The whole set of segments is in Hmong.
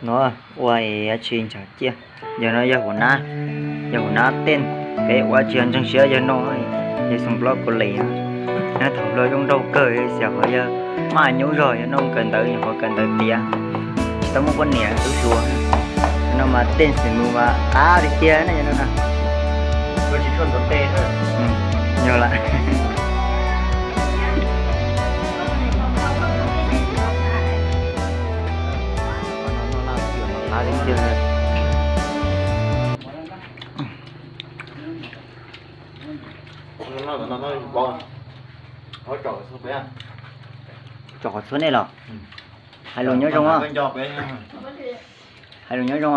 No ua dab tsi ntshav ciaj, yog no yog huv nab, yog huv nab tej, peb ua tsis yog ntseeg siab yog no, yog xoo nplob kau les, nyob thaum nplob zoo nraug kawg xyov qhov yog maj nyuj zog yog no kawm ntawv yog qhov kawm ntawv tiav, tsis tau muaj poj niam tub suav, no mas tej xwm mus mas qab tiag tiag na yog no na. Yog lawm. Tso qhov txhua nej los. Hais lus nyob zoo. Hais lus nyob zoo.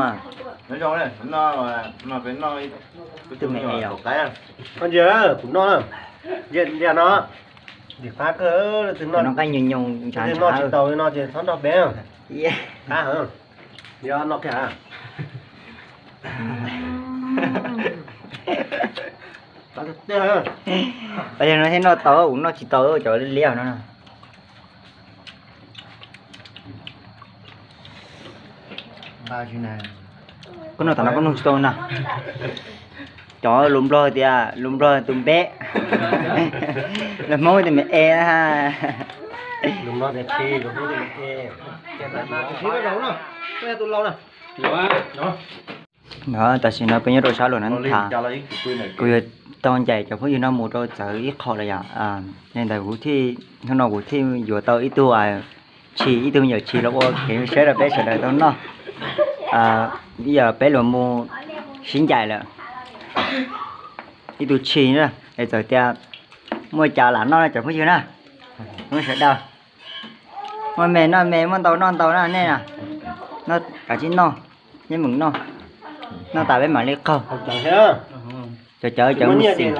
Twb me es os. Koj ntsia kuv noj na, ntsia no, dim qab kawg, no nqaij nyoos nyoos ntshav ntshav, noj tsis taus li no ces txhob nrog peb. Qab heev, yog noj kiag. Yog no thiaj noj tau, kuv noj tsis tau cov liab liab no. Koj noj tas no koj nug tsis tau na. Cov lus Nplog tias lus Nplog tus npeb, lus Hmoob tias me e na. No tam sim no peb nyob rau sab luag no tham, kuv yuav tau ncaim cov phooj ywg no mus rau txawv ib qho lawm yom. Li ntawd kuv thiaj, hnub no kuv thiaj yuav tau ib tug tshis, ib tug me nyuam tshis los ua kev saib rau peb sawv daws tau noj. Ib yam peb luag mus sib ncaim lawm, ib tug tshis na, es txawm tias muaj cas lam noj cov phooj ywg na, muaj sawv daws, muaj me noj me, muaj ntau noj ntau na nej na, kav tsij noj, neb mus noj, noj tas peb mam li qaug. Cov cawv cawv mus xis.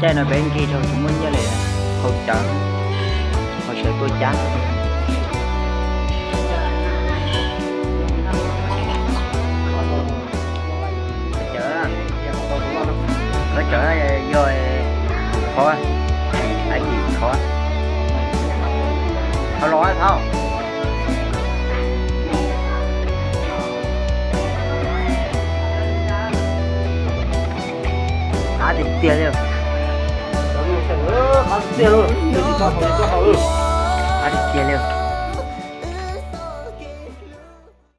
Caij no peb nkig rau tsis muaj nyiaj li, haus cawv, haus cawv tuaj cab. Cawv, cawv yog qhov, qhov, qhov los thauj. Qab tiag tiag li. Qab tiag tiag li.